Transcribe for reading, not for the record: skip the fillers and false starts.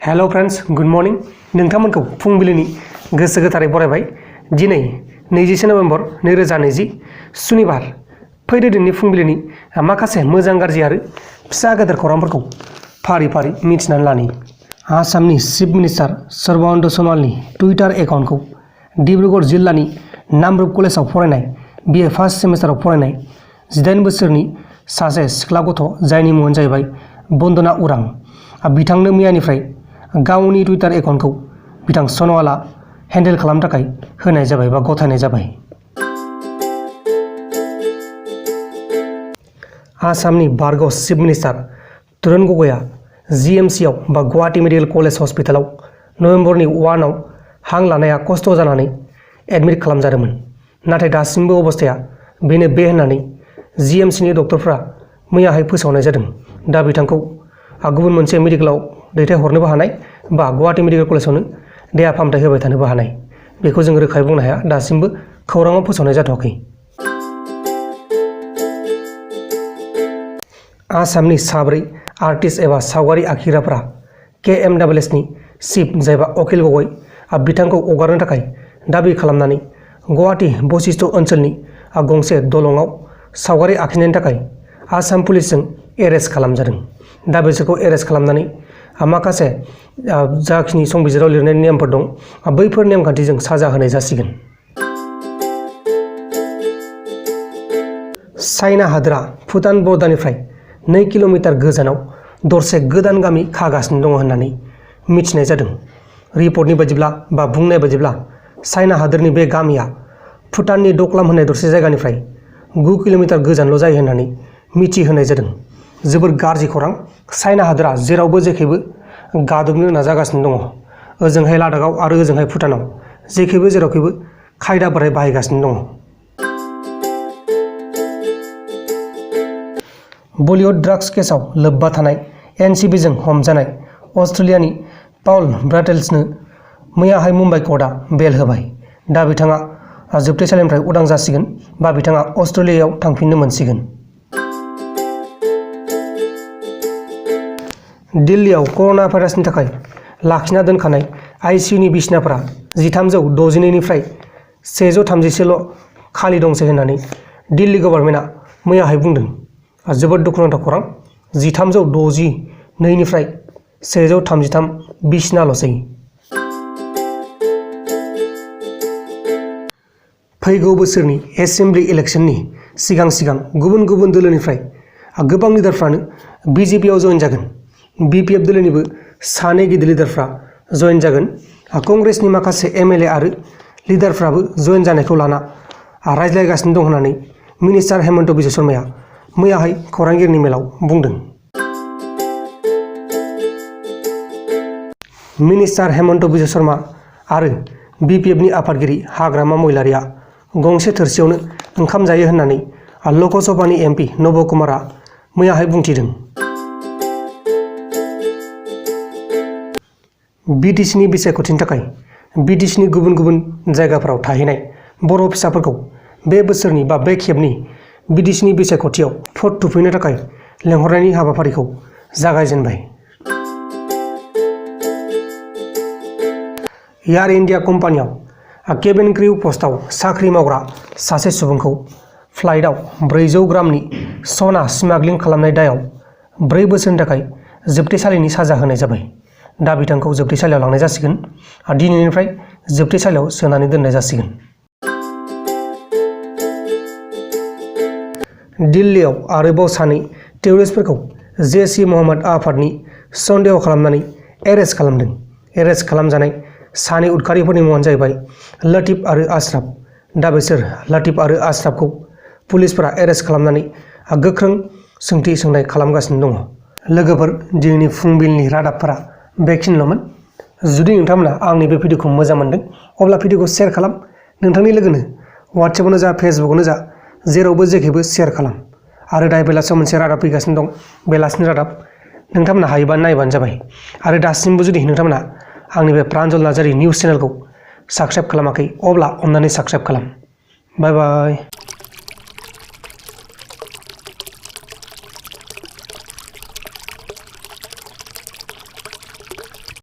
Hello friends good morning नोंथांमोनखौ फुंबिलिनि गोसो गोथारै बरायबाय। दिनै 20 नभेम्बर 2020 सुनिबार फैदो दिनैनि फुंबिलिनि माखासे मोजां गाज्रि आरो फिसा गेदेर खौरांफोरखौ फारि फारि मिथिनानै लानि। आसामनि चिफ मिनिस्टार सर्बानन्द सन'वालनि टुइटार एकाउन्टखौ डिब्रुगड़ जिल्लानि नामरुप कलेजाव फरायनाय बिए फार्स्ट सेमिस्टाराव फरायनाय 18 बोसोरनि सासे सिख्ला गथ' जायनि मुङानो जाहैबाय बन्दना उरां बिथांनो मैयानिफ्राय गावनि टुइटार एकाउन्टखौ बिथां सन'वाला हेन्डेल खालामनो थाखाय होनाय जाबाय बा गथायनाय जाबाय। आसामनि बारग' चिफ मिनिस्टार तरुण गगैआ जीएमसीआव बा गुवाहाटी मेडिकेल कलेज हस्पिटालाव नभेम्बरनि 1 आव हां लानाया खस्थ' जानानै एडमिट खालामजादोंमोन। नाथाय दासिमबो अबस्थाया बेनो बे होननानै जीएमसीनि डक्टरफ्रा मैयाहाय फोसावनाय जादों। दा बिथांखौ गुबुन मोनसे मेडिकेलाव दैथायहरनोबो हानाय बा गुवाहाटी मेडिकेल कलेजावनो देहा फाहामथाय होबाय थानोबो हानाय बेखौ जों रोखायै बुंनो हाया। दासिमबो खौराङाव फोसावनाय जाथ'वाखै। आसामनि साब्रै आर्टिस्ट एबा सावगारि आखिग्राफोरा KMSSनि चिफ जायबा अखिल गगৈ बिथांखौ हगारनो थाखाय दाबि खालामनानै गुवाहाटी बशिष्ठ ओनसोलनि गंसे दलङाव सावगारि आखिनायनि थाखाय आसाम पुलिसजों एरेस्ट खालामजादों। दा बिसोरखौ एरेस्ट खालामनानै माखासे जाखिनि संबिजिराव लिरनाय नेमफोर दं बैफोर नेमखान्थिजों साजा होनाय जासिगोन। चाइना हादोरा भुटान बर्डारनिफ्राय 2 किल'मिटार गोजानाव दरसे गोदान गामि खागासिनो दङ होननानै मिथिनाय जादों। रिपर्टनि बायदिब्ला बा बुंनाय बायदिब्ला चाइना हादोरनि बे गामिया भुटाननि डक्लाम होननाय दरसे जायगानिफ्राय 9 किल'मिटार गोजानल' जायो होननानै मिथिहोनाय जादों। जोबोर गाज्रि खौरां। चाइना हादोरा जेरावबो जेखैबो गादबनो नाजागासिनो दङ। ओजोंहाय लादाखआव आरो ओजोंहाय भुटानाव जेखैबो जेरावखैबो खायदा बोराय बाहायगासिनो दङ। बलिउड ड्राग्स केसाव लोब्बा थानाय एनसिबिजों हमजानाय अस्ट्रेलियानि पाउल ब्राटेल्सनो मैयाहाय मुम्बाइ कर्टआ बेल होबाय। दा बिथाङा जोबथेसालिनिफ्राय उदां जासिगोन बा बिथाङा अस्ट्रेलियायाव थांफिननो मोनसिगोन। दिल्लीयाव कर'ना भाइरासनि थाखाय लाखिना दोनखानाय आइसिइउनि बिसिनाफोरा 1362निफ्राय 130ल' खालि दंसै होननानै दिल्ली गभर्नमेन्टआ मैयाहाय बुंदों। जोबोद दुखुनांथाव खौरां। 1362निफ्राय 133 बिसिनाल'सै। फैगौ बोसोरनि एसेम्बलि इलेक्शननि सिगां गुबुन गुबुन दोलोनिफ्राय गोबां लिडारफ्रानो बिजेपिआव जइन जागोन। बिपिएफ दोलोनिबो सानै गिदिर लिडारफ्रा जइन जागोन। कंग्रेसनि माखासे एमएलए आरो लिडारफ्राबो जइन जानायखौ लाना रायज्लायगासिनो दं होननानै मिनिस्टार हेमन्त बिश्व शर्माया मैयाहाय खौरांगिरिनि मेलाव बुंदों। मिनिस्टार हेमन्त बिश्व शर्मा आरो बिपिएफनि आफादगिरि हाग्रामा महिलारिया गंसे थोरसियावनो ओंखाम जायो होननानै लकसभानि एमपि नब कुमारआ मैयाहाय बुंथिदों। बिटिसिनि बिसायख'थिनि थाखाय बिटिसिनि गुबुन गुबुन जायगाफोराव थाहैनाय बर' फिसाफोरखौ बे बोसोरनि बा बे खेबनि बिटिसिनि बिसायख'थियाव भट थुफैनो थाखाय लेंहरनायनि हाबाफारिखौ जागायजेनबाय। एयार इन्डिया कम्पानियाव केबिन क्रिउ पस्टआव साख्रि मावग्रा सासे सुबुंखौ फ्लाइटआव 400 ग्रामनि सना स्मागलिं खालामनाय दायाव 4 बोसोरनि थाखाय जोबथेसालिनि साजा होनाय जाबाय। दा बिथांखौ जोबथेसालियाव लांनाय जासिगोन। दिनैनिफ्राय जोबथेसालियाव सोनानै दोननाय जासिगोन। दिल्लीयाव आरोबाव सानै टेररिस्टफोरखौ जैश-ए मोहम्मद आफादनि सन्देह खालामनानै एरेस्ट खालामदों। एरेस्ट खालामजानाय सानै उदखारिफोरनि मुङानो जाहैबाय लतीफ आरो आशराफ। दा बिसोर लतीफ आरो आशराफखौ पुलिसफोरा एरेस्ट खालामनानै गोख्रों सोंथि सोंनाय खालामगासिनो दङ। लोगोफोर दिनैनि फुंबिलिनि रादाबफोरा बेखिनिल'मोन। जुदि नोंथांमोना आंनि बे भिडिअखौ मोजां मोनदों अब्ला भिडिअखौ शेयार खालाम। नोंथांनि लोगोनो वाट्सएपआवनो जा फेसबुकआवनो जा जेरावबो जेखैबो शेयार खालाम। आरो दा बेलासियाव मोनसे रादाब फैगासिनो दं। बेलासिनि रादाब नोंथांमोना हायोबा नायबानो जाबाय। आरो दासिमबो जुदि नोंथांमोना आंनि बे प्रान्जल नार्जारि निउस चेनेलखौ साबस्क्राइब खालामाखै अब्ला अन्नानै साबस्क्राइब खालाम। बाय बाय।